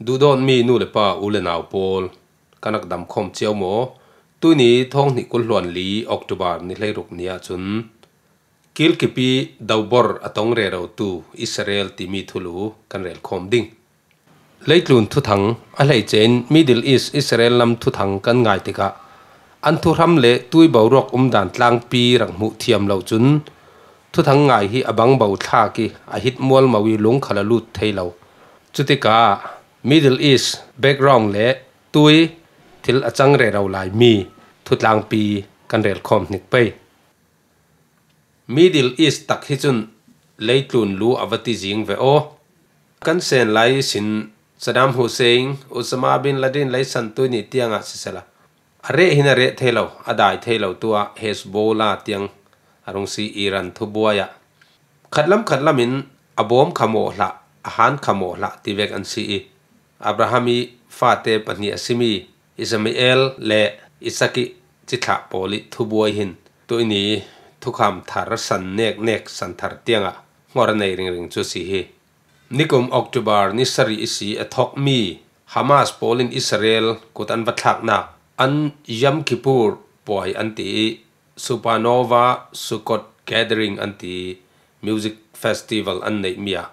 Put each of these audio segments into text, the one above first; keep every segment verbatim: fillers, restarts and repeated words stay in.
Duhdawtmi nu le pa, u le nau pawl, kan rak dam khawm cio maw? Tuni thawng hnih kul hluan li October ni hleiruk ni ahcun Kilkipi dobor a tong rerotu Israel timi thulu kan rel khawm ding. Leitlun thuthang, a hleice in Middle East Israel lam thuthang kan ngai tikah an thuhram le tui boruak umdan tlangpi rak hmuh thiam lo cun thuthang ngai hi a bangbo thlak i a hit mualmo i lung khal a lut thei lo. Cutikah Middle East background le tui thil a cang rero laimi thutlangpi kan rel khawm hnik pei. Middle East tak hi cun leitlun lu a va ti zing ve aw. Kan sen lai sin Saddam Hussein, Osama bin Laden lei san tui ni tiangah sisela, a reh hin a reh thei lo, a dai thei lo tuah Hezbollah tiang a rung si Iran thubuai ah khatlam khatlam in a bawm kha mawh hlah, a han kha mawh hlah ti vek an si i, Abraham i fate pahnih a simi Ismael le Isaac i cithlah pawl i thubuai hin tuini thukham thar san nek nek san thar tiangah hnor a nei ringring cu si hi. Nikum October ni sarih i si a thokmi Hamas pawl in Israel kut an va thlaknak an Yom Kippur puai an ti i, Supernova Sukkot Gathering an ti music festival an neihmi ah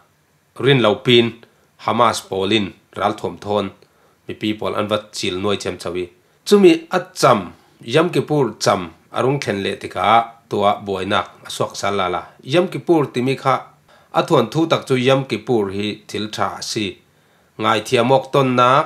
rinlopin Hamas pawl in ralthuam thawn mipi pawl an va cil nuai thiamtho i, cumi a cam, Yom Kippur cam a rung thlen leh tikah tuah buainak a suak sal lala. Yom Kippur timi kha a thuanthu tak cu Yom Kippur hi thil ṭha a si. Ngaithiam awk tonnak,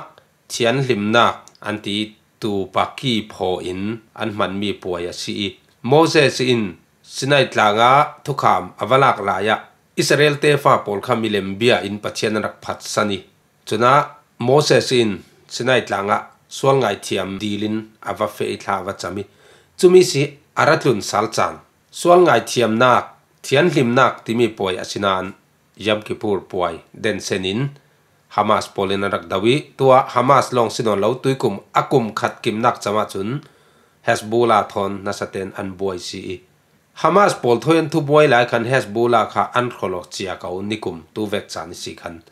thianhlimnak an ti tu paki phaw in an hmanmi puai a si i, Moses in Sinai tlangah thukham a va lak lai ah Israel tefa pawl kha milem bia in Pathian an rak phatsan i, cunah Moses in Sinai tlangah sual ngaithiam dil in a va feh i thla a va cam i, cumi si a ra tlun sal caan. Sual ngaithiamnak, thianhlimnak timi puai a si nain Yom Kippur puai densen in Hamas pawl in an rak do i, tuah Hamas lawng si nawn lo tuikum a kum khat kimnak cam ahcun Hezbollah thawn nasa tein an buai si i, Hamas pawl thawi an thubuai lai khan Hezbollah kha an hrawlawk cia ko nikum tu vek caan i si khan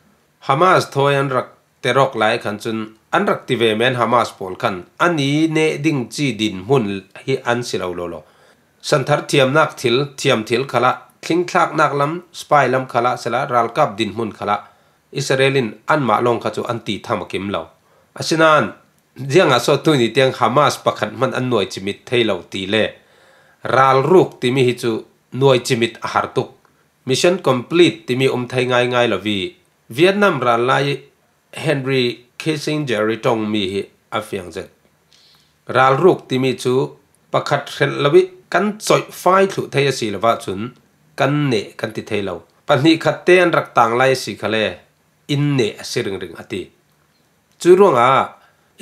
Hamas thawi an rak terawk lai khan cun an rak ti ve men Hamas pawl khan an i neh ding ci dinhmun hi an si lo lawlaw. Santhar thiamnak thil, thiam thil khalah, thlingthlaknak lam, spy lam khalah sela, ralkap dinhmun khalah Israel in anmah lawng kha cu an ti tham a kim lo. Asinain ziangah so tuni tiang Hamas pakhat hman an nuai cimit thei lo ti le ralruk timi hi cu nuai cimit a har tuk. Mission complete timi um thei ngaingai lo vi Vietnam ral lai Henry Kissinger i ṭongmi hi a fiang zet. Ralruk timi cu pakhat hrelh lo i kan coih fai thluh thei a si lo ahcun kan neh kan ti thei lo. Pahnih khat te an rak tang lai a si khale in neh a si ringring a ti. Cu ruangah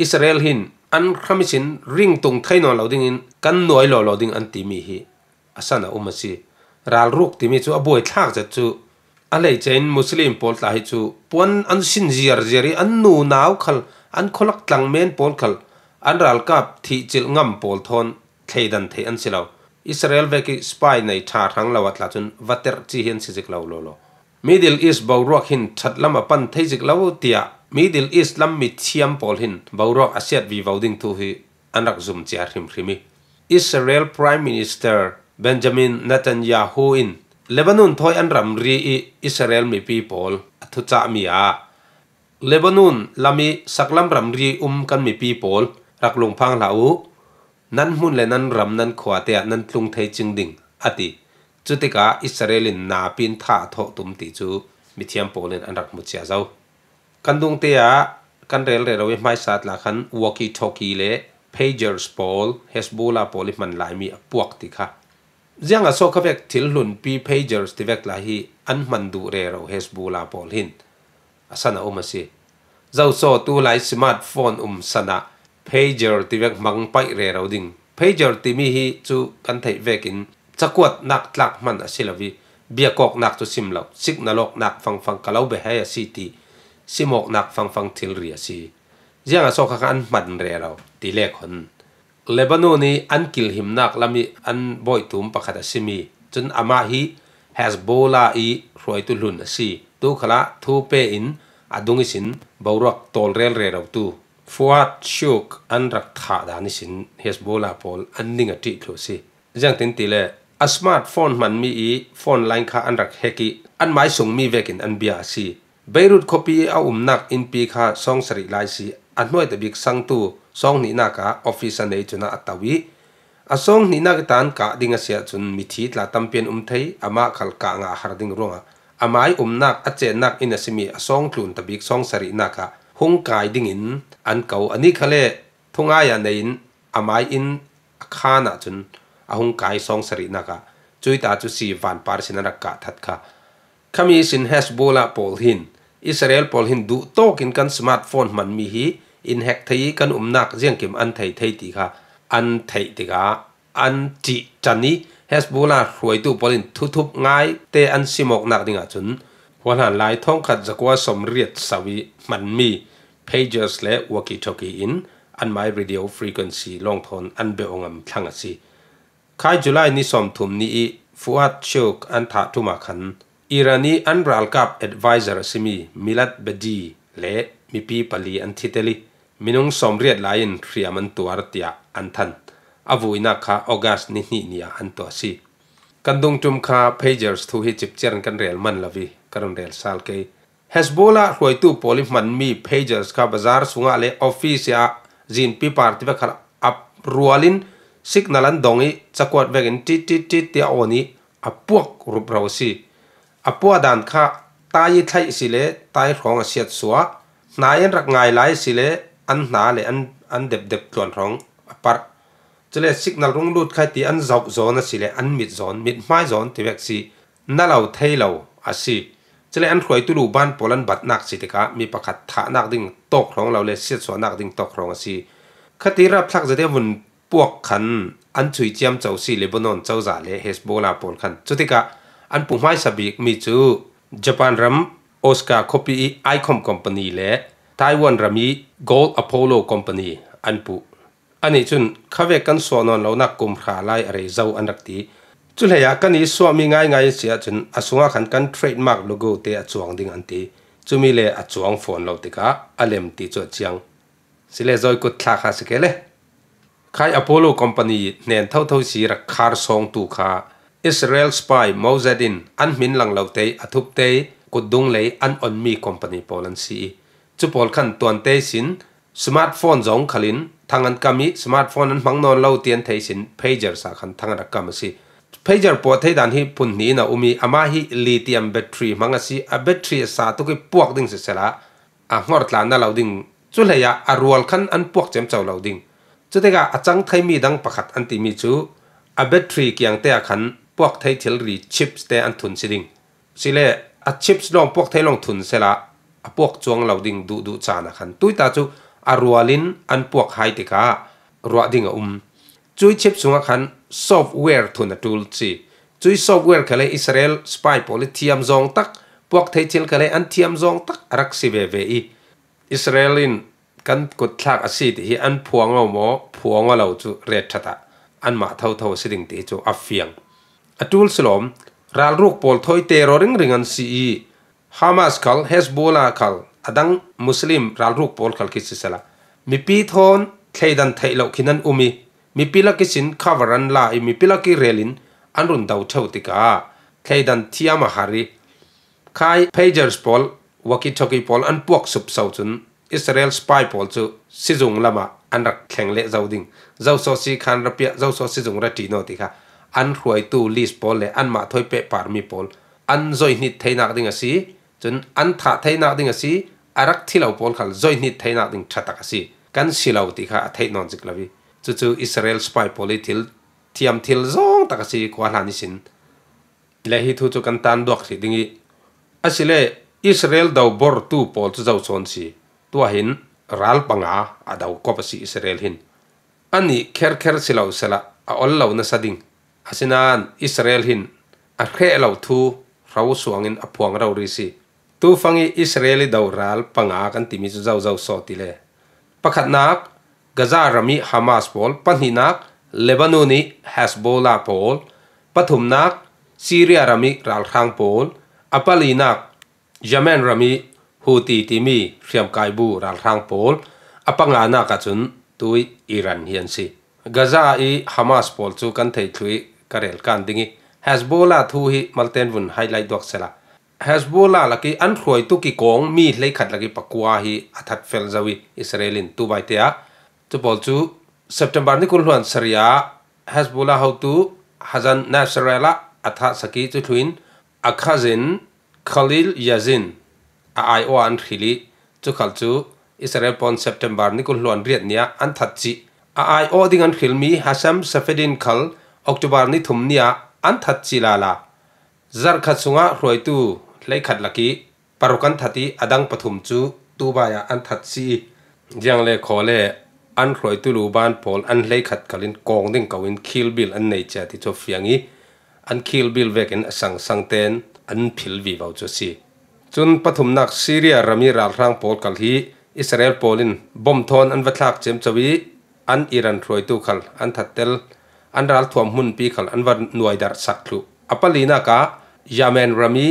Israel hin an hram ihsin ringtung thei nawn lo dingin kan nuai lawlaw ding an timi hi a san a um a si. Ralruk timi cu a buaithlak zet cu a hleice in Muslim pawl tla hi cu puan an sin ziarziar i an nunau khal, an khualak tlang men pawl khal an ralkap thihcilh ngam pawl thawn thleidan theih an si lo. Israel vek i spy nei ṭha hrang lo a tla cun va terh ci hi an si zik lo lawlaw. Middle East boruak hin ṭhat lam a pan thei zik lo tiah Middle East lam mithiam pawl hin boruak a siat vivo ding thu hi an rak zum cia hrimhrim i, Israel Prime Minister Benjamin Netanyahu in Lebanon thawi an ramri i Israel mipi pawl a thucahmi ah Lebanon lam i saklam ramri um kan mipi pawl rak lungphang hlah u, nan hmun le nan ram nan khuate ah nan tlung thei cing ding a ti. Cutikah Israel in napi in thah a thawh tum ti cu mithiam pawl in an rak hmu cia zo. Kan dungte ah kan rel rero i hmaisa tla khan walkie-talkie le pagers pawl Hezbollah pawl i hman laimi a puak ti kha. Ziangah so kha vek thil hlunpi pagers ti vek tla hi an hman duh rero Hezbollah pawl hin a san a um a si. Zoso tu lai smartphone um san ah pager ti vek hmang paih rero ding. Pager timi hi cu kan theih vekin cakuatnak tlak hman a si lo i biakawknak cu sim lo, signal awknak fangfang ka lo be hai a si ti simawknak fangfang thilri a si. Ziangah so kha kha an hman rero ti le khon. Lebanon i an kilhimnak lam i an bawitum pakhat a simi cun amah hi Hezbollah i hruaitu hlun a si. Tu khalah thu pe in a dung ihsin boruak tawlrel rero tu Fuad Shukr an rak thah dan ihsin Hezbollah pawl an ning a ṭih thluh si. Ziangtin tile a smartphone hmanmi i phone line kha an rak hack i an mai sungmi vekin an bia a si. Beirut khuapi a umnak innpi kha sawngsarih lai si. A hnuaita bik sangtu sawng hnihnak ah office a nei cunah a to i a sawng hnihnak i tan kah ding a si ahcun mithi tla tampi an um thei. Amah khal kah ngah a har ding ruangah a mai umnak a ceennak inn a simi a sawng tlunta bik sawngsarihnak ah hung kai dingin an ko. Ani khale thungai ah nei in a mai in a khan ahcun a hung kai sawngsarihnak ah cuita cu si vanpar sin an rak kah that kha. Khami sin Hezbollah pawl hin Israel pawl hin duhtawk in kan smartphone hmanmi hi in hack thei i kan umnak ziangkim an thei thei ti kha an theih tikah an ṭih ṭan i Hezbollah hruaitu pawl in thuthup ngai te an simawknak ding ahcun huahlan lai thawngkhat zakua sawmriat so i hmanmi pagers le walkie-talkie in an mai radio frequency lawngthawn an beuh a ngam thlang a si. Khai July ni sawmthum ni i Fuad Shukr an thah ṭum ah khan Iran i an ralkap advisor a simi Milad Badi le mipi pali an thi tel i minung sawmriat lai in hriam an tuar tiah an than. A vuinak kha August ni hnih ni ah an tuah si. Kan dungṭum kha pagers thu hi cipciar in kan rel man lo i ka run rel sal kei. Hezbollah hruaitu pawl i hmanmi pagers kha bazar sungah le office ah zinpi par tivek khal a rual in signal an dong i cakuat vekin tit tit tit tiah on i a puak rup ro a si. A puah dan kha tai i thlaih si le tai hrawng a siatsuah, hnai an rak ngai lai si le an hna le an, an depdep tluan hrawng a parh. Cule signal rung lut khai ti an zauh zawn a si le an mit zawn, mit hmai zawn tivek si na lo thei lo a si. Cule an hruaitu luban pawl an batnak si tikah mi pakhat thahnak ding tawk hrawng lo le siatsuahnak ding tawk hrawng a si. Khati rapthlak zate vun puak khan an chui ciamco si Lebanon cozah le Hezbollah pawl khan. Cutikah an puh hmaisa bikmi cu Japan ram Osaka khuapi i Icom Company le Taiwan ram i Gold Apollo Company an puh. Anih cun khavek kan suah nawn lonak kum hra lai a rei zo an rak ti. Cuhleiah kan i suahmi ngaingai an si ahcun a sungah khan kan trademark logo te a cuang ding an ti. Cumi le a cuang fawn lo tikah a lem ti cu a ciang. Sile zawi kut thla kha si ke le. Khai Apollo Company hnen thotho si rak khar sawngtu kha Israel spy Mossad in an hmin lang lo te a thup te kutdung lei an onmi company pawl an si i cu pawl khan tuante sin smartphone zong khalin thang an kam i smartphone an hmang nawn lo ti an thei sin pagers ah khan thang an rak kam a si. Pager puah thei dan hi phun hnih in a um i amah hi lithium battery hmang a si. A battery a sa tuk i puak ding sisela a hngor tla na lo ding. Cuhleiah a rual khan an puak ciamco lo ding. Cutikah a cang theimi dang pakhat an timi cu a battery kiangte ah khan puak thei thilri chips te an thun si ding. Sile a chips lawng puak thei lawng thun sela a puak cuang lo ding duhduh caan ah khan tuita cu a rual in an puak hai tikah ruah ding a um. Cui chip sungah khan software thun a ṭul si. Cui software khale Israel spy pawl i thiam zawng tak, puak thei thil khale an thiam zawng tak a rak si veve i Israel in kan kutthlak a si ti hi an phuang aw maw, phuang aw lo cu ret ṭhat ah anmah thotho a si ding ti hi cu a fiang. A ṭul silawm, ralruk pawl thawi terror ringring an si i Hamas khal, Hezbollah khal, a dang Muslim ralruk pawl khal khi sisela mipi thawn thleidan theih loh khin an um i mipi lak ihsin cover an la i mipi lak i rel in an run do ṭheu tikah thleidan thiam a har i khai pagers pawl, walkie-talkie pawl an puak supso cun Israel spy pawl cu sizung lamah an rak thleng leh zo ding. Zoso si khan ra piah, zoso sizung ra ṭi naw ti kha an hruaitu list pawl le anmah thawi pehparmi pawl an zoihnit theinak ding a si. Cun an thah theinak ding a si. A rak thi lo pawl khal zoihnit theinak ding ṭha tak a si. Kan si lo ti kha a theih nawn zik lo i cucu Israel spy pawl i thil thiam thil zawng tak a si kua hlan ihsin. Le hi thu cu kan tan duak hrih ding i asile Israel do bortu pawl cu zo sawn si. Tuah hin ral panga a do kop a si Israel hin. Anih kherkher si lo sela a ol lo nasa ding. Asinain Israel hin a hreh lo thu hro suangin a phuang rori si. Tufang i Israel i do ral panga kan timi cu zozo saw ti le. Pakhatnak, Gaza ram i Hamas pawl, pahnihnak, Lebanon i Hezbollah pawl, pathumnak, Syria ram i ralhrang pawl, a palinak, Yemen ram i Houthi timi hriamkaibu ralhrang pawl a panganak ah cun tui Iran hi an si. Gaza i Hamas pawl cu kan theih thluh i ka rel kan ding i Hezbollah thu hi malten vun highlight duak sela. Hezbollah lak i an hruaitu kikawng mi hleikhat lak i pakua hi a that fel zo i Israel in tu bai te ah cu pawl cu September ni kul hluan sarih ah Hezbollah hotu Hassan Nasrallah a thah sak i cu thluin a cousin Khalil Yazin a aiawh an hril i cu khal cu Israel pawn September ni kul hluan riat ni ah an that cih a aiawh ding an hrilmi Hashem Safeddin khal October ni thum ni ah an that cih lala. Zarh khat sungah hruaitu hleikhat lak i paruk an that i a dang pathum cu tu bai ah an that si i ziang le khaw le an hruaitu luban pawl an hleikhat khal in kawng ding ko in Kill Bill an nei cia ti cu fiang i an Kill Bill vekin a sangsang ten an phil vivo cu a si. Cun pathumnak Syria ram i ralhrang pawl khal hi Israel pawl in bom thawn an va thlak ciamco i an Iran hruaitu khal an thattel, an ralthuam hmunpi khal an va nuaidarhsak thluh. A palinak ah Yemen ram i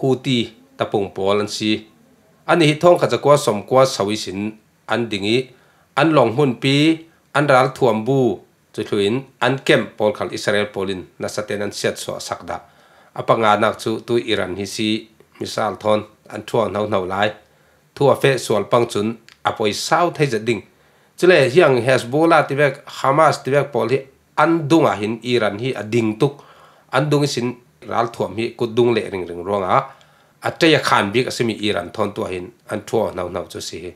Houthi tapung pawl an si. Anih hi thawngkhat zakua sawmkua so ihsin an ding i an lawng hmunpi, an ralthuam bu, cu thluin an kemp pawl khal Israel pawl in nasaten an siatsuah sak dah. A panganak cu tu Iran hi si, missile thawn an ṭhuah hnohno lai. Thu a feh sual pang cun a poi sau thei zet ding. Cule hiang Hezbollah tivek, Hamas tivek pawl hi an dungah hin Iran hi a ding tuk. An dung ihsin ralthuam hi kut dung leh ringring ruangah a ṭei a khan bik a simi Iran thawn tuah hin an ṭhuah hnohno cu si hi.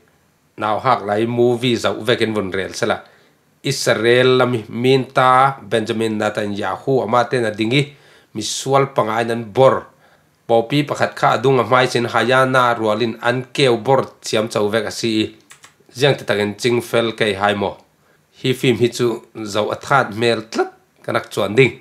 Nauhak lai movie zoh vekin vun rel sela. Israel lam i minta Benjamin Netanyahu amah ten a ding i misual panga in an bor. Pawpi pakhat kha a dung a hmai sin Hayana rual in an keu bor ciamco vek a si i ziang titakin cingfel kei hai maw? Hi film hi cu zoh a that hmel tlat ka rak cuan ding.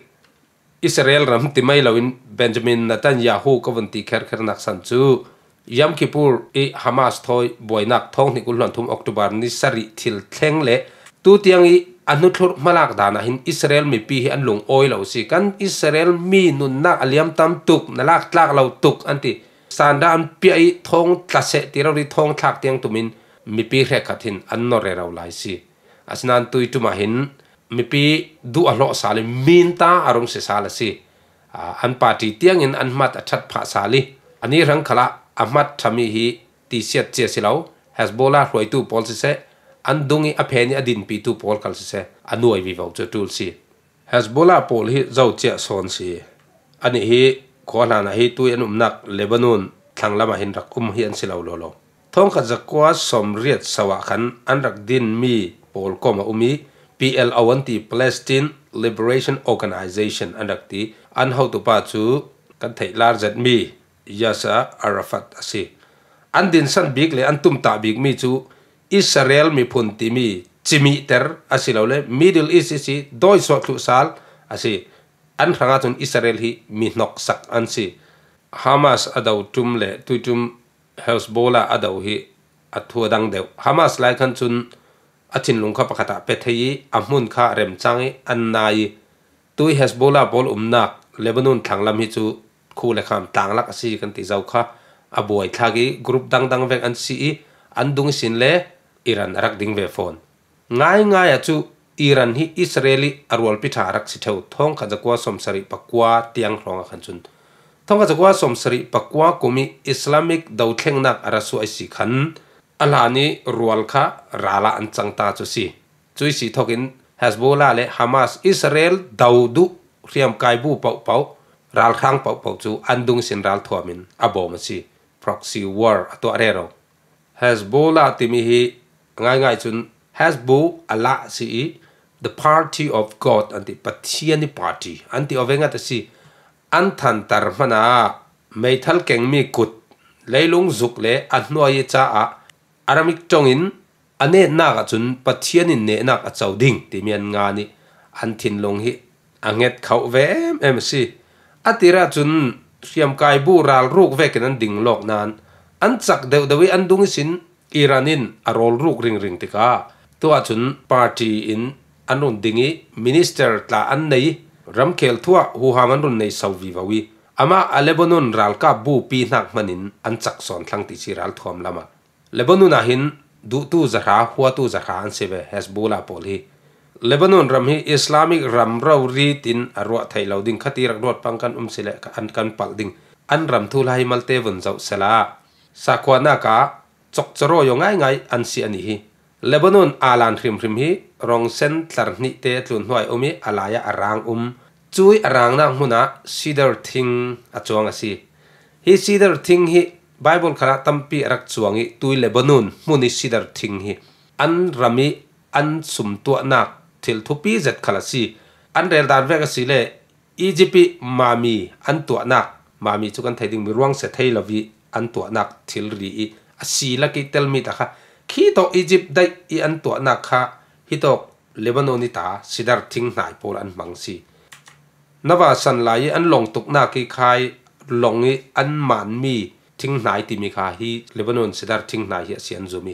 Israel ram ti mai loin Benjamin Netanyahu ka vun ti kherkhernak san cu Yom Kippur i Hamas thawi buainak thawng hnih kul hluan thum October ni sarih thil thleng le tu tiang i a hnuthlurh hmalak dan ah hin Israel mipi hi an lung awi lo si. Kan Israel mi nunnak a liam tam tuk, na lak tlak lo tuk an ti. Sanda an piah i thawng tla seh ti rori thawng thlak tiang tumin mipi hrekkhat hin an nor rero lai si. Asinain tui ṭum ah hin mipi duh a hlawh sal i minta a rung si sal a si. Aa, an party tiangin an hmat a ṭhat phah sal i ani hrang khalah a hmat ṭhami hi tisiat cia si lo. Hezbollah hruaitu pawl siseh, an dung i a phen i a dinpitu pawl khal siseh, a nuai vivo cu a ṭul si. Hezbollah pawl hi zo ciah sawn si. Anih hi khua hlan ah hi tui an umnak Lebanon thlang lam ah hin rak um hi an si lo lawlaw. Thawngkhat zakua sawmriat so ah khan an rak dinmi pawl kawm a um i P L O an ti, Palestine Liberation Organization an rak ti, an hotupa cu kan theih lar zetmi Yasser Arafat a si. An dinsan bik le an tumtah bikmi cu Israel miphun timi cimihter asilole Middle East i si dawi suah thluh sal a si. An hrangah cun Israel hi mi hnoksak an si. Hamas a do ṭum le tuiṭum Hezbollah a do hi a thu a dang deuh. Hamas lai khan cun a thinlung kha pakhat ah pe thei i a hmun kha remcang i an nai i tui Hezbollah pawl umnak Lebanon thlang lam hi cu khu le kham tlanglak a si kan ti zo kha a buaithlak i group dangdang vek an si i an dung ihsin le Iran a rak ding ve fawn. Ngaingai ah cu Iran hi Israel i a rualpi ṭha a rak si ṭheu. Thawngkhat zakua sawmsarih pakua tiang hrawng ah khan cun thawngkhat zakua sawmsarih pakua kum i Islamic dothlengnak a ra suah i si khan a hlan i rual kha ral ah an cang ta cu si. Cui si thokin Hezbollah le Hamas Israel do duh hriamkaibu pohpoh, ralhrang pohpoh cu an dung ihsin ralthuam in a bawm a si. Proxy war a tuah rero. Hezbollah timi hi ngaingai cun Hezbu Allah si i, the party of God an ti, Pathian i party an ti awvengat a si. An thantar hmanah meithal kengmi kut, leilung zuk le a hnuai i caah Aramik ṭongin a netnak ahcun Pathian in nehnak a co ding timi an ngan i an thinlung hi a nget khauh ve em em a si. A tirah cun hriamkaibu ralruk vekin an ding lawk nain an cak deuhdeuh i an dung ihsin Iran in a rawl ruk ringring tikah tuah cun party in an run ding i minister tla an nei, ramkhel thuah huham an run nei so vivo i Amah a Lebanon ralkap bupi hnak hmanin an cak sawn thlang ti si ralthuam lamah. Lebanon ah hin duhtu zahra, huatu zahra an si ve Hezbollah pawl hi. Lebanon ram hi Islamic ram rori tin a ruah theih lo ding khati rak ruat pang kan um si le an kan palh ding. An ram thu lai malte vun zoh sela sakhuanak ah cokcoro yo ngaingai an si a nih hi. Lebanon aa lan hrimhrim hi rong sen tlar hnihte tlun hnuai um i a lai ah a rang um. Cui a rangnak hmunah cedar thing a cuang a si. Hi cedar thing hi Bible khalah tampi a rak cuang i tui Lebanon hmun i cedar thing hi an ram i an sumtuahnak thil thupi zet khal a si. An rel dan vek a si le Egypt i mami an tuahnak, mami cu kan thei ding mi ruang sia thei lo i an tuahnak thilri i a si lak i telmi ta kha khi tawk Egypt daih i an tuahnak kha hitawk Lebanon i ta cedar thing hnai pawl an hmang si. Nava san lai i an long tuknak i khai long i an manmi thing hnai timi kha hi Lebanon cedar thing hnai hi a si an zum i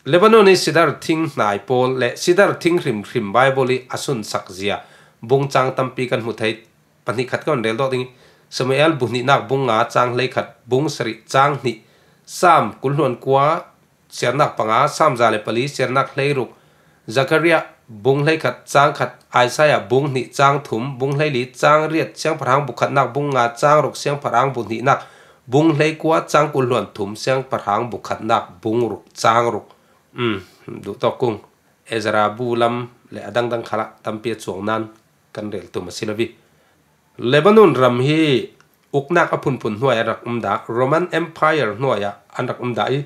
Lebanon i cedar thing hnai pawl le cedar thing hrimhrim Bible i a sunsak zia bungcang tampi kan hmu thei. Pahnih khat kan rel dawh ding i Samuel buhnihnak bung nga cang hleikhat, bung sarih cang hnih, Sam kulhluan kua, siarnak panga, Sam za le pali, siarnak hleiruk, Zakaria bung hleikhat cang khat, Isaiah bung hnih cang thum, bung hleili cang riat, siangpahrang bukhatnak bung nga cang ruk, siangpahrang buhnihnak bung hleikua cang kulhluan thum, siangpahrang bukhatnak bung ruk cang ruk. Um, duhtawk kung Ezra bu lam le a dangdang khalah tampi a cuang nan kan rel tum a si lo i Lebanon ram hi uknak a phunphun hnuai a rak um dah, Roman Empire hnuai ah an rak um dah i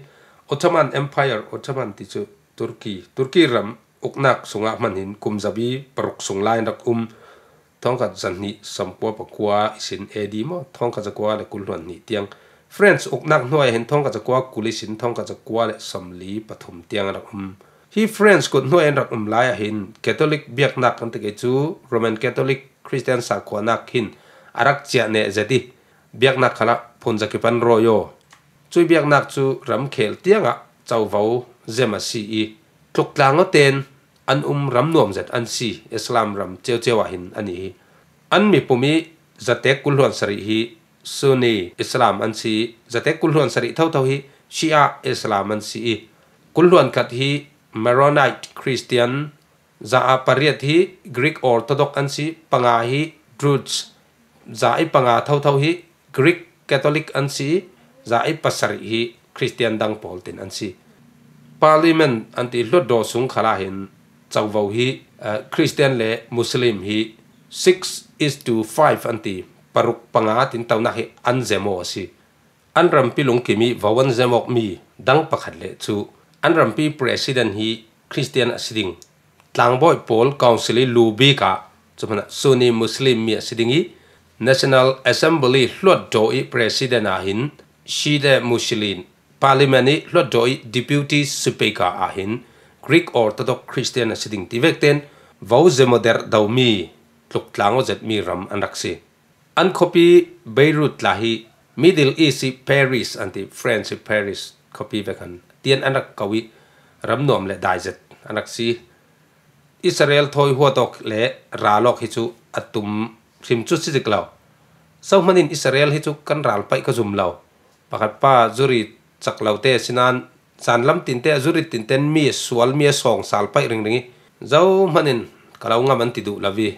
Ottoman Empire, Ottoman ti cu Turkey, Turkey ram uknak sungah hman hin kum zabi paruk sung lai an rak um. Thongkhat zahnih sawmkua pakua ihsin A D maw, thongkhat zakua le kul hluan hnih tiang. France uknak hnuai ah hin thongkhat zakua kul ihsin thongkhat zakua le sawmli pathum tiang an rak um. Hi France kut hnuai an rak um lai ah hin Catholic biaknak kan ti kei cu Roman Catholic Christian sakhuanak hin a rak ciah neh zet i biaknak khalah phun zakip an rawi aw. Cui biaknak cu ramkhel tiangah covo zem a si i tluktlangawten an um ram nuam zet an si. Islam ram ceuceu ah hin an i hi. An mipum i zatek kul hluan sarih hi Sunni Islam an si i zatek kul hluan sarih thotho hi Shia Islam an si i kul hluan khat hi Maronite Christian, za a pariat hi Greek Orthodox an si, panga hi Druze, za i panga thotho hi Greek Catholic an si i za i pasarih hi Christian dang pawl tin an si. Parliament an ti hluatdaw sung khalah hin covo hi, eh, Christian le Muslim hi six is to five an ti, paruk panga tin tonak hi an zem aw a si. An rampi lungkim i vo an zem awkmi dang pakhat le cu an rampi president hi Christian a si ding. Tlangbawi pawl council i lu bik ah cu hmanah Sunni Muslim mi a si ding i National Assembly hluatdaw i president ah hin Shia Muslim, parliament i hluatdaw i deputy speaker ah hin Greek Orthodox Christian a si ding ti vekten vo zem aw derh domi tluktlang aw zetmi ram an rak si. An khuapi Beirut tla hi Middle East i Paris an ti, France i Paris khuapi vek an tian an rak ko i ram nuam le dai zet an rak si. Israel thawi huat awk le ral awk hi cu a tum hrim cu si zik lo. Zohman in Israel hi cu kan ral paih ka zum lo. Pakhat pa zuri cak lo te sinan zanlam tinte a zurit tinten mi a sual mi a sawngsal paih ringring i zohman in ka lo ngam an ti duh lo i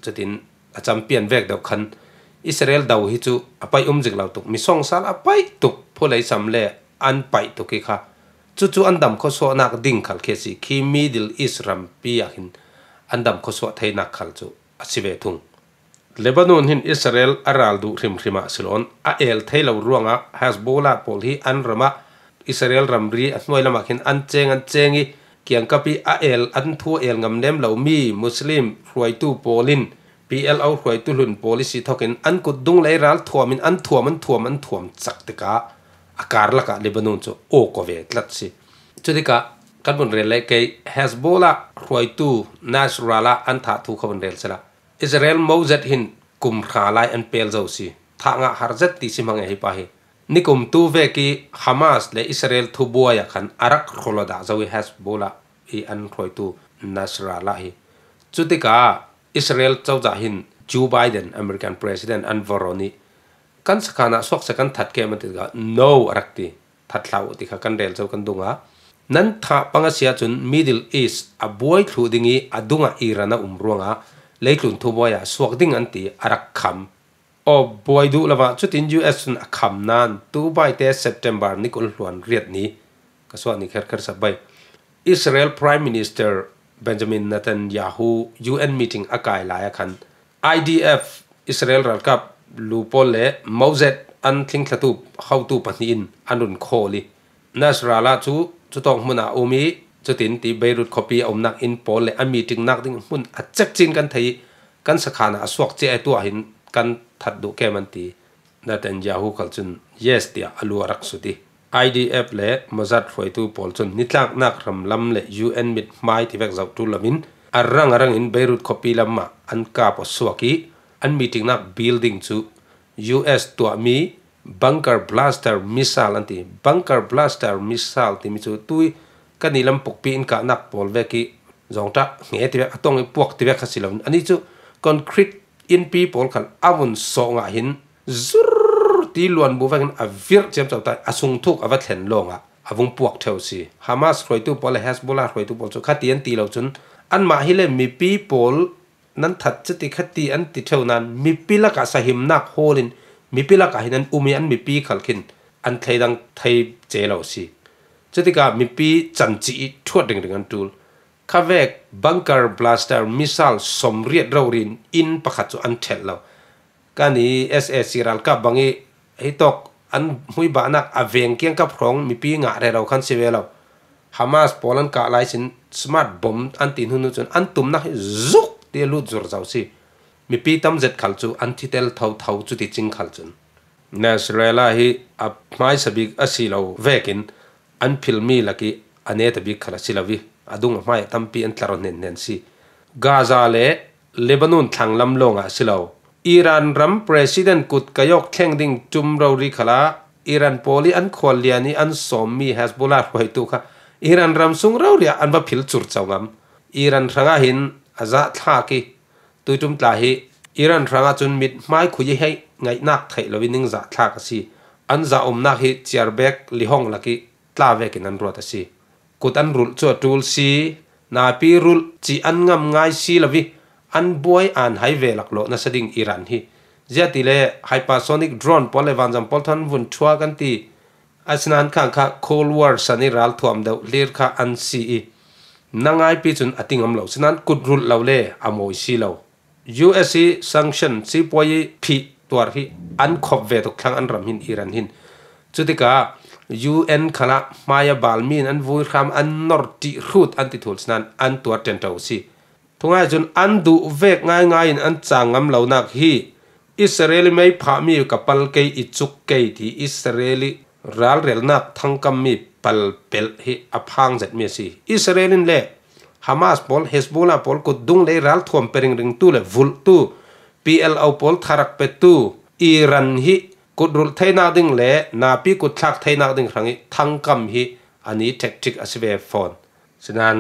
cutin a campian vek deuh khan Israel do hi cu a paih um zik lo tuk, mi sawngsal a paih tuk, phulei sam le an paih tuk i kha cucu an dam khawsuahnak ding khal khi a si. Khi Middle East rampi ah hin an dam khawsuah theinak khal cu a si ve thung. Lebanon hin Israel a ral duh hrimhrim ah si lawn a el thei lo ruangah Hezbollah pawl hi an ram ah Israel ramri a hnuai lamah khin an ceng an ceng i kiangkap i a el an thu a el ngam lem lomi Muslim hruaitu pawl in P L O hruaitu hlun pawl i si thokin an kut dung lei ral thuam in an thuam an thuam an thuam cak tikah a karlak ah Lebanon cu aw ko ve tlat si. Cutikah kan vun rel le kei Hezbollah hruaitu Nasrallah an thah thu kha vun rel sela. Israel mo zet hin kum hra lai an pel zo si. Thah ngah har zet ti si hmang e hi pa hi. Nikum tu vek i Hamas le Israel thubuai ah khan a rak hrawlawdah zo i Hezbollah i an hruaitu Nasrallah hi. Cutikah Israel cozah hin Joe Biden, American President, an vorhon i Kan sakhan ah suakse kan that kem an ti tikah, no a rak ti. That hlah uh ti kha kan rel zo kan dung a. Nan thah pang a si ahcun Middle East a buai thluh ding i a dungah Iran a um ruangah leitlun thubuai ah suak ding an ti a rak kham. Aw, buai duh lo ah cutin U S cun a kham nain Dubai te September ni kul hluan riat ni ka suah ni kherkher sak bai. Israel Prime Minister Benjamin Netanyahu U N meeting a kai lai ah khan I D F Israel ralkap lu pawl le Mossad an thlingthlatu hotu pahnih in an run khawl i Nasrallah cu cutawk hmun ah a um i cutin ti Beirut khuapi a umnak inn pawl le a meeting nak ding hmun a cekcin kan thei i kan sakhan ah a suak cia e, tuah hin kan that duh kem an ti. Netanyahu khal cun yes tiah a lu a rak sut i I D F le Mossad hruaitu pawl cun nitlaknak ram lam le U N mithmai tivek zoh ṭul loin a rang a rangin Beirut khuapi lam ah an kap a suak i an meeting nak building cu U S tuahmi bunker blaster missile an ti. Bunker blaster missile timi cu tui kan i lam pukpi in kahnak pawl vek i zongṭah hnge tivek a tong i puak tivek kha si loin, ani cu concrete innpi pawl khal a vun sawh ngah hin zur ti luan bu vekin a virh ciamco ta i a sung thuk a va thlen lawngah a vung puak ṭheu si. Hamas hruaitu pawl le Hezbollah hruaitu pawl cu khati an ti lo cun anmah hi le mipi pawl nan that cuti khati an ti ṭheu nain mipi lakah sahimnak hawl in mipi lakah hin an um i an mipi khal khin an thleidang thei ce lo si. Cutikah mipi can cih i ṭhuat ringring an ṭul. Khavek bunker blaster missile sawmriat rori in inn pakhat cu an ṭhelh lo. Kan i S A C ralkap bang i hitawk an hmuibahnak a veng kiangkap hrawng mipi ngah rero khan si ve lo. Hamas pawl an kah lai sin smart bomb an ti hnu hnu cun an tumnak hi zuk ti a lut zur zo si. Mipi tam zet khal cu an thi tel thotho cuti cing khal cun. Nasrallah hi a hmaisa bik a si lo vekin an philmi lak i a neta bik khal a si lo i a dung a hmai ah tampi an tlar hnen hnen si. Gaza le Lebanon thlanglam lawngah a si lo. Iran ram president kut kaiawk thleng ding ṭum rori khalah Iran pawl i an khuallian i an sawmmi Hezbollah hruaitu kha Iran ram sung rori ah an va phil curco ngam. Iran hrangah hin a zahthlak i tuiṭum tla hi Iran hrangah cun mithmai khui i hei ngaihnak theih lo i ningzah thlak a si. An zahumnak hi ciarbek lihong lak i tla vekin an ruat a si. Kut an rulh cu a ṭul si, napi rulh cih an ngam ngai si lo i an buai an hai ve laklawh nasa ding Iran hi. Ziatile hypersonic drone pawl le vanzam pawl thawn vun ṭhua kan ti. Asinain khang kha Cold War san i ralthuam deuh hlir kha an si i na ngaipi cun a ti ngam lo. Sinain kut rulh lo le a mawi si lo. U S i sanction sipuai i phih tuar hi an khop ve tuk thlang an ram hin Iran hin. Cutikah U N khalah hmai a balmi in an vui hram an nor ṭih hrut an ti thul sinain an tuar ṭenṭo si. Thungai cun an duh vek ngaingai in an cang ngam lonak hi Israel i mei phahmi ka pal kei i cuk kei ti Israel i ralrelnak thangkammi palpelh hi a phang zetmi a si. Israel in le Hamas pawl, Hezbollah pawl kut dung le ralthuam pe ringringtu le vulhtu P L O pawl tharak petu Iran hi kut rulh theinak ding le napi kut thlak theinak ding hrang i thangkam hi an i tactic a si ve fawn. Sinain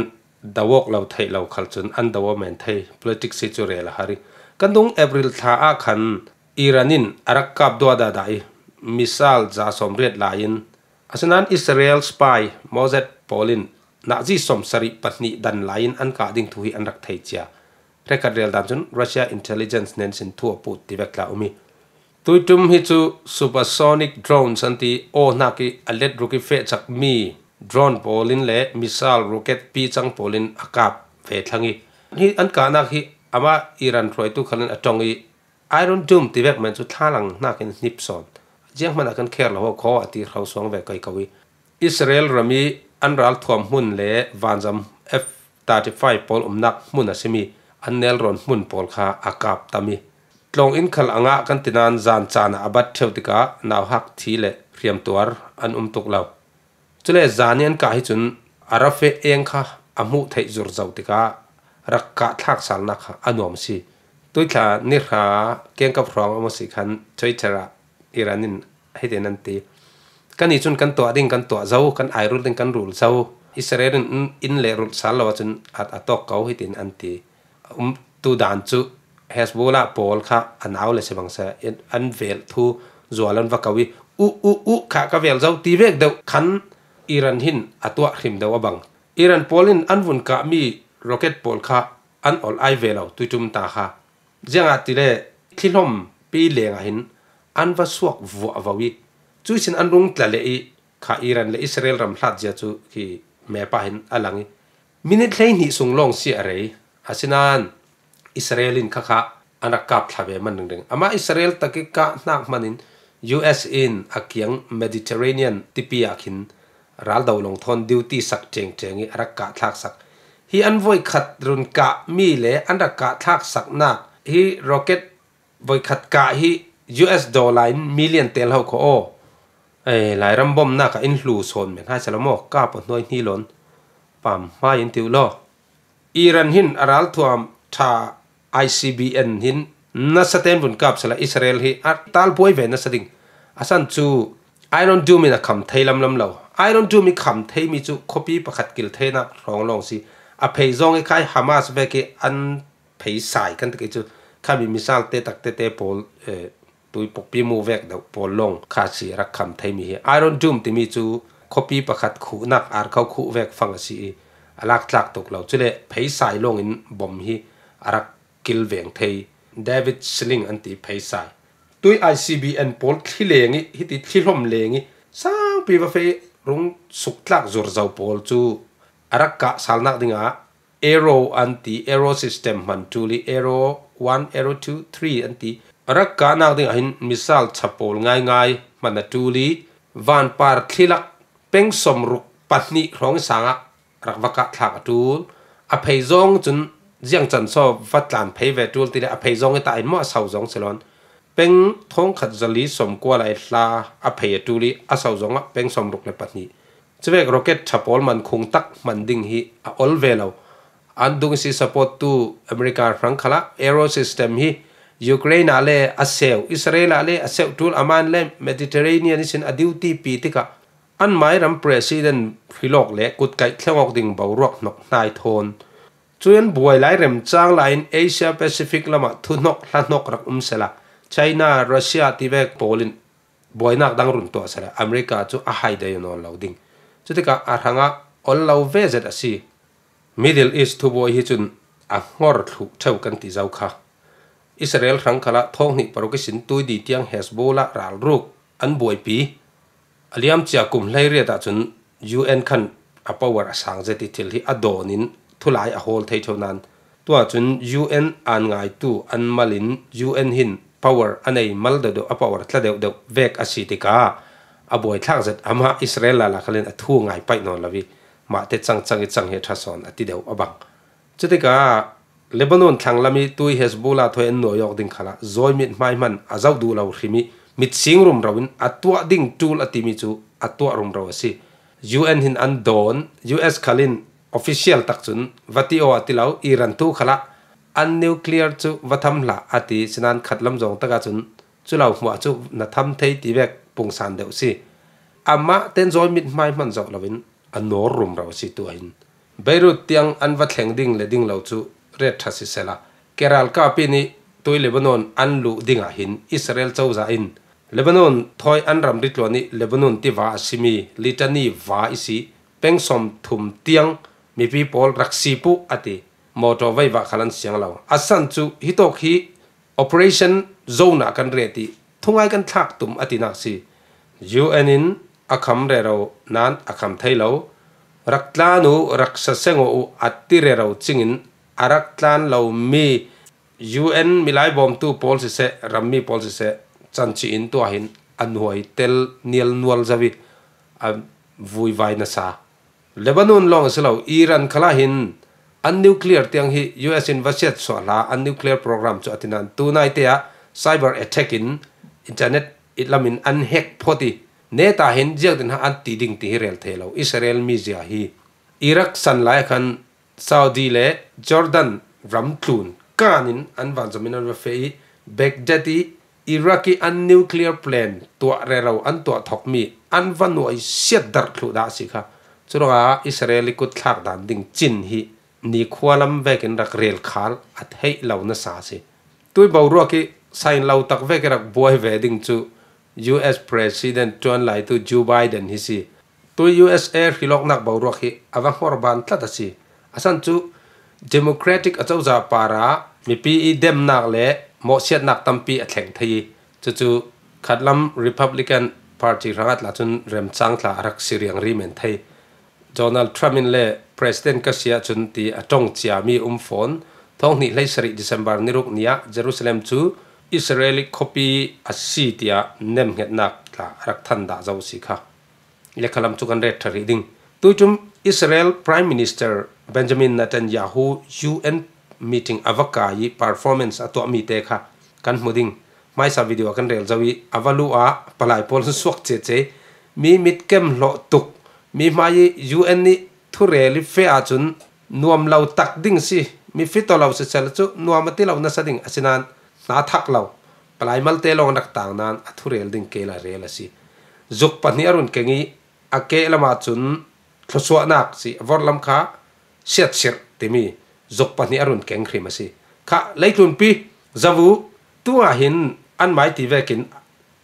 do awk lo theih lo khal cun an do aw men thei, politics hi cu rel a har i kan dung April thla ah khan Iran in a rak kap duahdah dah i missile za sawmriat lai in, asinain Israel spy Mossad pawl in nazi sawmsarih pahnih dan lai in an kah ding thu hi an rak thei cia. Hrekhat rel dan cun Russia intelligence nen sin thu a put ti vek tla um i tuiṭum hi cu supersonic drones an ti, aw hnak i a let ruk i feh cakmi drone pawl in le missile rocket pi cang pawl in a kap ve thlang i hi an kahnak hi amah Iran hruaitu khal in a ṭong i Iron Dome ti vek men cu thlalang hnakin hnip sawn. Zianghman ah kan kher lo ho khaw a ti hro suang ve koi ko i Israel ram i an ralthuam hmun le vanzam F thirty-five pawl umnak hmun a simi an nelrawn hmun pawl kha a kap tam i tlawng in khal a ngah kan ti nain zan caan ah a bat ṭheu tikah nauhak thi le hriamtuar an um tuk lo. Cule zan i an kah hi cun a ra feh eng kha a hmuh theih zur zo tikah rak kah thlak salnak kha a nuam a si. Tuithla nihra kengkap hrawng a maw si khan Twitter ah Iran in hitin an ti. Kan i cun kan tuah ding kan tuah zo, kan airul ding kan rul zo. Israel in in le rulh sal lo ahcun a, a tawk ko hitin an ti. Um, tu dan cu Hezbollah pawl kha a nau le si bangsa in an velh thu zual an va ko i, "U, u, u, kha ka vel zo," ti vek deuh khan Iran hin a tuah hrim deuh a bang. Iran pawl in an vun kah mi rocket pawl kha an ol ai ve lo, tuitum ta kha. Ziangahtile, thlilhawm pi leng ah hin an va suak vuah vo i, cui sin an rung tla leh i, kha Iran le Israel ram hlat zia chu khi map ah hin a lang i, minute hleihnih sung lawng si a rei. Asinan Israel in kha kha an rak kap thla ve man ringring. Amah Israel tak i kah hnak hmanin U S in a kiang Mediterranean tipi ah khin ral do long thawn duty sak ṭengṭeng i a rak kah thlak sak. Hi an voikhat run kah mi le an rak kah thlak saknak hi rocket voikhat kah hi U S dollar in million tel ho kho aw. Ei, Lairam bomnak ah in hlu sawn men hai sala maw, kap a hnuai hni lawn pam hmai in ti uh law. Iran hin a ralthuam ṭha I C B M hin nasa ten vun kap sala Israel hi a talpuai ve nasa ding. A san cu Iron Dome in a kham thei lamlam lo. Iron Dome i kham thei mi cu khuapi pakhat kil theinak hrawng lawng si. A phei zawng i khai Hamas vek i an phei sai kan ti kei cu, khami missile te tak tete pawl, eh, tui pukpi mu vek deuh pawl lawng kha si rak kham thei mi hi. Iron Dome timi cu khuapi pakhat khuhnak arkho khuh vek fang a si i, a lak tlak tuk lo. Cule phei sai lawng in bom hi a rak kil veng thei. David Sling an ti phei sai. Tui I C B M pawl thli leng i, hiti thli hlom leng i, sangpi va fei rung suk tlak zur zo pawl cu a rak kah salnak dingah Arrow an ti, Arrow system hman ṭul i, Arrow one, Arrow two, three an ti. A rak kahnak ding ah hin missile chapawl ngaingai hman a ṭul i, vanpar thli lak peng sawmruk pahnih hrawng i sang ah rak va kah thlak a ṭul. A phei zawng cun ziang can saw va tlan phei ve ṭul ti le a phei zawng i ta in maw a sau zawng si lawn. Peng thawngkhat zali sawmkua lai hla a phei a ṭul i a sau zawng ah peng sawmruk le pahnih. Cuvek rocket ṭha pawl man khung tak hman ding hi a ol ve lo. An dung i si support tu America hrang khalah Arrow system hi Ukraine ah le a seu, Israel ah le a seu ṭul, aman le Mediterranean ihsin a duty pi tikah anmai ram president hrilawk le kutkaih thlengawk ding boruak hnok hnai thawn. Cui an buai lai remcang lai in Asia Pacific lamah thuhnok hlahnok rak um sela China, Russia tivek pawl in buainak dang run tuah sela America cu a hai dai nawn lo ding. Cutikah a hrangah ol lo ve zet a si. Middle East thubuai hi cun a hnor thluh ṭheu kan ti zo kha. Israel hrang khalah thawng hnih paruk ihsin tuidi tiang Hezbollah ralruk an buaipi. A liamcia kum hleiriat ahcun U N khan a power a sang zet i thil hi a dawn in thulai a hawl thei ṭheu nan. Tuah cun U N an ngaitu an mal in U N hin power a nei mal deuhdeuh, a power tla deuhdeuh vek a si tikah a buaithlak zet amah Israel lala khalin a thu ngai paih nawn lo i mahte cangcang i cang hi a ṭha sawn a ti deuh a bang. Cutikah Lebanon thlanglam i tui Hezbollah thawi an nuai awk ding khalah zawimit hmaihman a zoh duh lo hrim i mit sing rumro in a tuah ding ṭul a timi cu a tuah rumro a si. U N hin an dawn, U S khalin official tak cun va ti aw a ti lo, Iran tu khalah an nuclear cu va tham hlah a ti, sinan khatlam zawng takah cun cu lo hmuah cu na tham thei ti vek pungsan deuh si. Amah ten zawimit hmaihman zoh loin a nawr rumro a si tuah hin. Beirut tiang an va thleng ding le ding lo cu ret ṭha sisela, Keral kapi nih tui Lebanon an luh dingah hin Israel cozah in Lebanon thawi an ram ritluan i Lebanon tiva a simi Litani va i si peng sawm thum tiang mipi pawl rak si puh a ti. Motor veivah khal an siang lo. A san cu hitawk hi operation zona kan ret i thungai kan thlak tum a tinak si. U N in a kham rero nan a kham thei lo. Rak tlan uh, rak saseng uh a ti rero cingin a rak tlan lomi U N milai bawmtu pawl siseh, rammi pawl siseh, canci in tuah hin a nuai tel nial nual zo i a vuivai nasa. Lebanon lawng a si lo, Iran khalah hin an nuclear tiang hi U S in va siatsuah hlah, an nuclear program cu a tinan tunaite ah cyber attack in internet i lam in an hack phawt i neta hin ziangtin ha an ti ding ti hi rel thei lo. Israel mizia hi Iraq san lai khan Saudi le Jordan ram tlun kan in an vanzom in an va feh i Baghdad i Iraq i an nuclear plant tuah rero an tuah thokmi an va nuai siat darh thluh dah a si kha. Curuangah Israel i kut thlak dan ding cin hi nikhua lam vekin rak rel khal a theih lo nasa a si. Tui boruak i sain lo tak vek i rak buai ve ding cu U S President ṭuan laitu Joe Biden hi si. Tui U S A hrilawknak boruak hi a va hmawr ban tlat a si. A san cu Democratic a cozah parah mipi i demnak le mawhsiatnak tampi a thleng thei i, cucu khatlam Republican Party hrangah tla cun remcang tla a rak si riangri men thei. Donald Trump in le President ka si ahcun ti a ṭong ciami um fawn. Thawng hnih hleisarih December ni ruk ni ah Jerusalem cu Israeli khuapi a si tiah nemhngetnak tla a rak than dah zo si kha. Lekhalam cu kan ret ṭha rih ding. Tuicun Israel Prime Minister Benjamin Netanyahu U N meeting a va kai i performance a tuahmi te kha kan hmu ding. Hmaisa video a kan rel zo i a va luh ah palai pawl suak cece, mi mitkem hlawh tuk, mi hmai i U N nih thurel i feh ahcun nuam lo tak ding si, mi fito lo siseh cu nuam a ti lo nasa ding, asinain hna thak lo, palai malte lawng rak tang nain a thurel ding ke la rel a si. Zuk pahnih a run keng i a kehlam ahcun thluasuahnak si, a vorhlam kha siatsirh timi zuk pahnih a run keng hrim a si. Kha leitlunpi zavu tu ah hin an mai ti vekin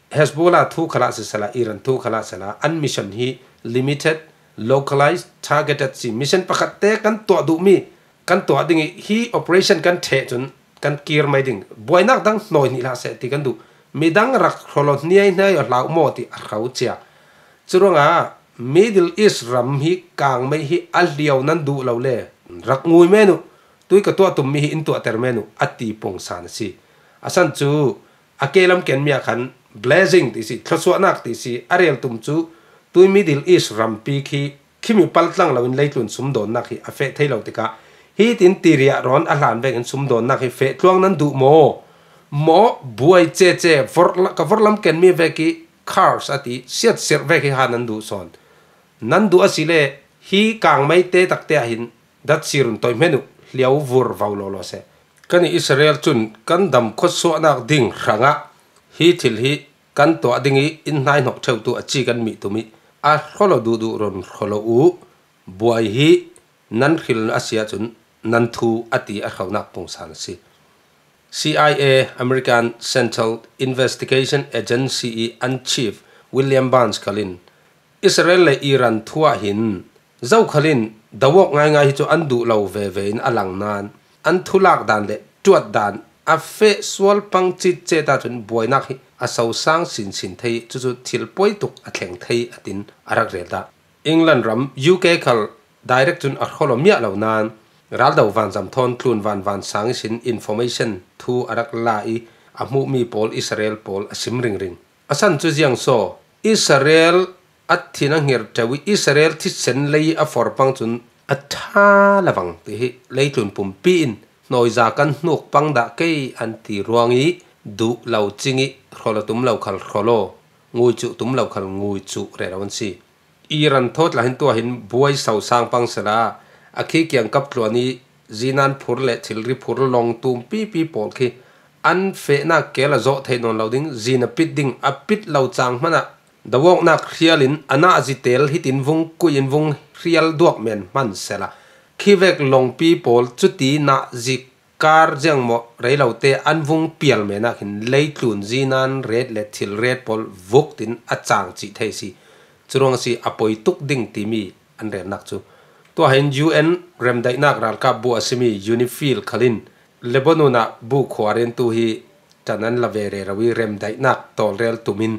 Hezbollah thu khalah sisela, Iran thu khalah sela, an mission hi limited, localized, targeted si. Mission pakhat te kan tuah duhmi, kan tuah ding i hi operation kan ṭheh cun kan kir mai ding. Buainak dang hnawi hnih hlah seh ti kan duh. Midang rak hrawlaw hniai hniai aw hlau maw ti a hro cia. Curuangah Middle East ram hi kangmei hi a hliau nan duh lo le rak ngui men uh. Tui ka tuah tummi hi in tuahter men uh a ti pungsan a si. A san cu a ke lam kenmi ah khan blessing ti si, thluasuahnak ti si, a rel tum cu tui Middle East rampi khi, khimi paltlang loin leitlun sumdawnnak hi a feh thei lo tikah, hitin tiriah rawn a hlan vekin sumdawnnak hi feh tluang nan duh maw? Maw buai cece vorla-, ka vorlam kenmi vek i curse a ti siatsirh vek hi ha nan duh sawn. Nan duh asile hi kangmei te takte ah hin dat sirun toih hmanh uh, hliau vur vo lawlaw seh. Kan i Israel cun kan dam khuatsuahnak ding hrangah hi thil hi kan tuah ding i in hnaihnok ṭheutu a ci kan mih tum i a hrawlaw duhduh run hrawlaw uh, buai hi nan hril a si ahcun nan thu a ti a hronak pungsan a si. C I A, American Central Investigation Agency i an chief William Burns khal in Israel le Iran thu ah hin zokhal in dawawk ngaingai hi cu an duh lo veve in a lang nain an thulak dan le ṭuat dan a feh sual pang cit cet ahcun buainak hi a sosang sinsin thei, cucu thil puai tuk a thleng thei a tin a rak rel dah. England ram U K khal direct cun a hrawlaw miah lo nain raldo vanzam thawn tlun vanvan sang ihsin information thu a rak la i a hmuhmi pawl Israel pawl a sim ringring. A san cu ziang saw Israel a thin a ngir ṭeu i Israel thisen lei a for pang cun a ṭha lovang ti hi leitlun pumpi in hnawiza kan hnuk pang dah kei an ti ruang i duh lo cing i hrawlaw tum lo khal hrawlaw, ngui cuh tum lo khal ngui cuh rero an si. Iran thawt lah hin tuah hin buai sosang pang sela a khi kiangkap tluan i zinan phur le thilri phur lawng tum pipi pawl khi an fehnak kel a zawh theih nawn lo ding, zin a pit ding, a pit lo cang hmanah dawawknak hrial in a nah zitel hitin vung kuih in vung hrial duak men hman sela khi vek lawngpi pawl cuti nah zi kar ziangmawh rei lote an vung pial men ah khin leitlun zinan ret le thil ret pawl vuk tin a cang cih thei si. Curuang si a poi tuk ding timi an relnak cu. Tuahin U N remdaihnak ralkap bu a simi UNIFIL khalin Lebanon ah bu khuarentu hi ṭan an la ve rero i remdaihnak tawlrel tumin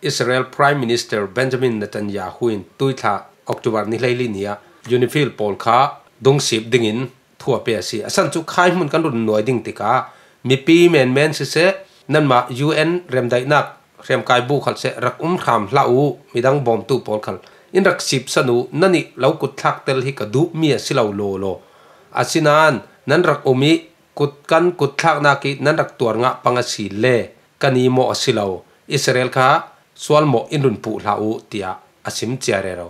Israel Prime Minister Benjamin Netanyahu in tuithla October ni hleili ni ah UNIFIL pawl kha dungsip dingin thu a pe a si. A san cu khai hmun kan run nuai ding tikah mipi menmen siseh, nanmah U N remdaihnak hriamkai bu khal seh rak um hram hlah uh, midang bawmtu pawl khal in rak sipsan uh, nannih lo kutthlak tel hi ka duhmi a si lo lawlaw. Asinain nan rak um i kut kan kutthlaknak i nan rak tuar ngah pang a si le kan i mawh a si lo. Israel kha sualmawh in run puh hlah uh, tiah a sim cia rero.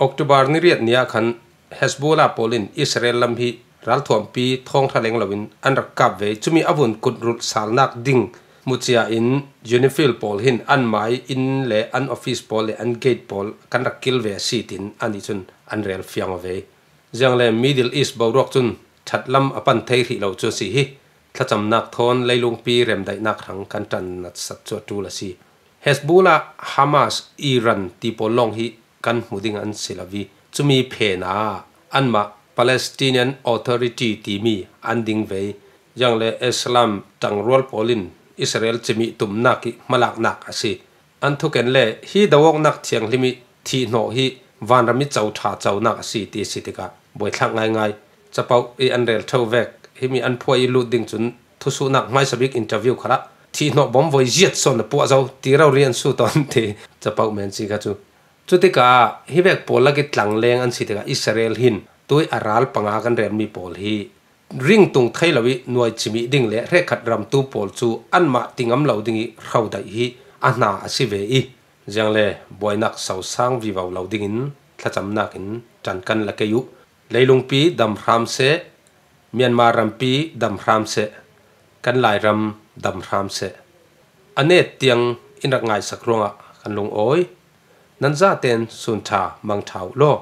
October ni riat ni ah khan Hezbollah pawl in Israel lam hi ralthuampi thawng hra leng loin an rak kap ve. Cumi a vun kutrulh salnak ding hmucia in UNIFIL pawl hin an mai inn le an office pawl le an gate pawl kan rak kil ve a si, tin anih cun an rel fiang aw ve. Ziangle Middle East boruak cun ṭhatlam a pan thei hrih lo cu a si hi. Thlacamnak thawn leilungpi remdaihnak hrang kan ṭan natsat cu a ṭul a si. Hezbollah, Hamas, Iran ti pawl lawng hi kan hmu ding an si lo hi. Cumi phena anmah Palestinian Authority timi an ding ve. Ziang le Islam tangrual pawl in Israel cimih tumnak hi hmalaknak a si. An thuken le hi do awknak thianghlim hi thihhnawh hi vanram hi co ṭha conak a si ti si tikah buaithlak ngaingai. Capoh i an rel ṭheu vek himi an phuai i lut ding cun thusuhnak hmaisa bik interview khalah thihhnawh bawm voi ziat sawn a puah zo ti rori an su tawn ti capoh men si kha cu. Cutikah hi vek pawl lak i tlangleng an si tikah Israel hin tui a ral panga kan relmi pawl hi ringtung thei lo i nuai cimih ding le hrekkhat ramtu pawl cu anmah ti ngam lo ding i hrodaih hi a hna a si ve i ziang le buainak sosang vivo lo dingin thlacamnak in ṭan kan la kei uh. Leilungpi dam hram seh, Myanmar rampi dam hram seh, kan Lairam dam hram seh. A net tiang in rak ngaisak ruangah kan lungawi. Nan zaten sun ṭha mang ṭha uh law.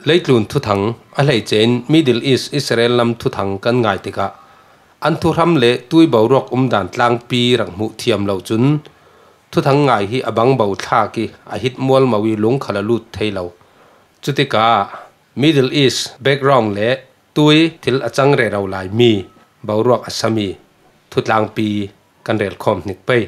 Leitlun thuthang a hleice in Middle East Israel lam thuthang kan ngai tikah an thuhram le tui boruak umdan tlangpi rak hmuh thiam lo cun thuthang ngai hi a bangbo thlak i a hit mualmo i lung khal a lut thei lo. Cutikah Middle East background le tui thil a cang rero lai mi boruak a sami thutlangpi kan relkhawm hnik pei.